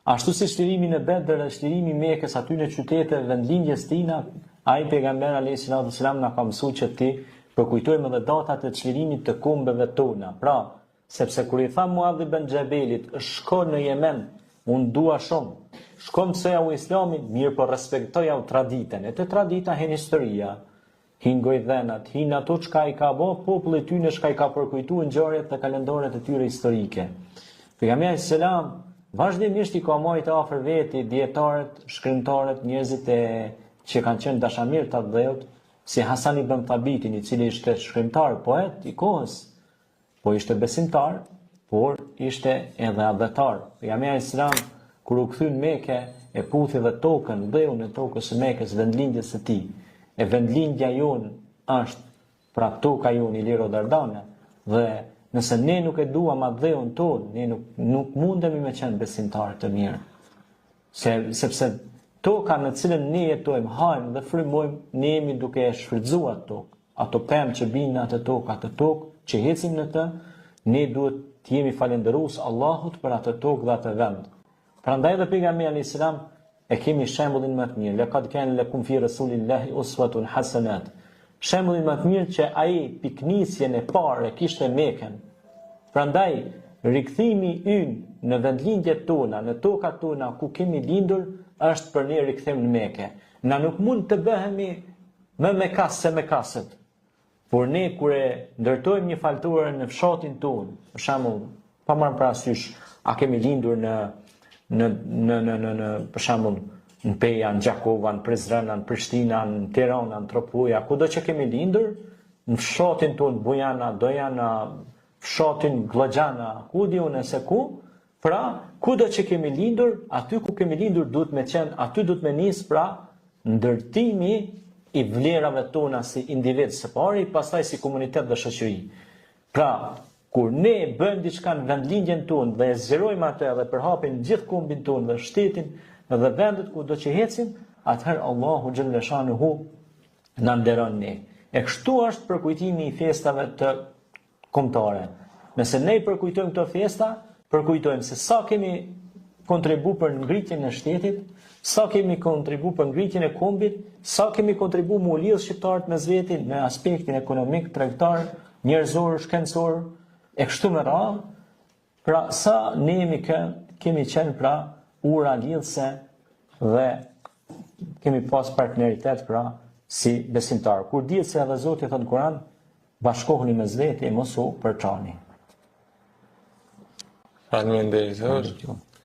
Ashtu si çlirimi në Bedër dhe çlirimi i Mekës atyne qyteteve vendlindjes tina, ai pejgamber alejhi salatu selam na ka mësu që t'i përkujtojmë edhe datat e çlirimit të kombeve tona. Pra, sepse kur i tha Muadh ibn Xhebelit, shko në Jemen, unë dua shumë, shko mësojau Islamin, mirëpo respektojau traditën. E te tradita hin historia, Hin gojëdhenat, hin ato çka i ka bo populli i tyne çka i ka përkujtu ngjarjet dhe kalendarët e tyre historike. Pejgamberi alejhi selam vazhdimisht i ka majtë afër veti dijetarët, shkrimtarët, njerëzit e që kanë qenë dashamirë të atdheut, si Hasan ibn Thabitin, i cili ishte shkrimtar, poet i kohës, Po ishte besimtar, por ishte edhe atdhetar. Pejgamberi alejhi selam kur u kthy në Mekë e puthi dhe tokën, dheun e tokës së Mekës, vendlindjes së tij. E vendlindja jonë është pra toka jonë Iliro-Dardane dhe nëse ne nuk e duam atdheun tonë, ne nuk nuk mundemi me qenë besimtarë të mirë. Se, sepse toka në cilën ne jetojmë, hajmë dhe frymojmë, ne jemi duke e shfrytëzuar atë tokë. Ato pemë që bijnë në atë tokë, atë tokë që ecim në të, ne duhet të jemi falënderues Allahut për atë tokë dhe atë vend. Prandaj edhe pejgamberi alayhis salam e kemi shembullin më të mirë, laqad kana lakum fi rasulillahi uswatun hasanat. Shembullin më të mirë që ai pikënisjen e parë e kishte Mekën. Prandaj rikthimi ynë në vendlindjet tona, në tokat tona ku kemi lindur, është për ne rikthim në Mekë. Na nuk mund të bëhemi Më mekas se mekasët. Por ne kur e ndërtojmë një faltore në fshatin tonë, për shembull, pa marrë parasysh a kemi lindur në në në në në, në për shembull në Peja, në Gjakova, në Prizren, në Prishtina, në Tiranë, në Tropoja, kudo që kemi lindur, në fshatin tonë Bujana, Dojana, fshatin Gllogjana, ku di unë se ku, pra, kudo që kemi lindur, aty ku kemi lindur duhet me qenë, aty duhet me nis, pra, ndërtimi i vlerave tona si individ së pari, pastaj si komunitet dhe shoqëri. Pra, kur ne bëjmë diçka në vendlindjen tonë dhe e zgjerojmë atë dhe përhapim gjithë kombin tonë dhe shtetin dhe vendet kudo që ecim, atëherë Allahu xhelleshanuhu na nderon ne. E kështu është përkujtimi i festave të kombëtare. Nëse ne i përkujtojmë këto festa, përkujtojmë se sa kemi kontribu për ngritjen e shtetit, sa kemi kontribu për ngritjen e kombit, sa kemi kontribu mu lidh shqiptarët mes veti në aspektin ekonomik, tregtar, njerëzor, shkencor e kështu me radhë. Pra sa ne jemi kë, kemi qenë pra ura lidhëse dhe kemi pas partneritet pra si besimtar. Kur dihet se edhe Zoti thotë në Kur'an, bashkohuni mes veti e mos u përçani. Faleminderit.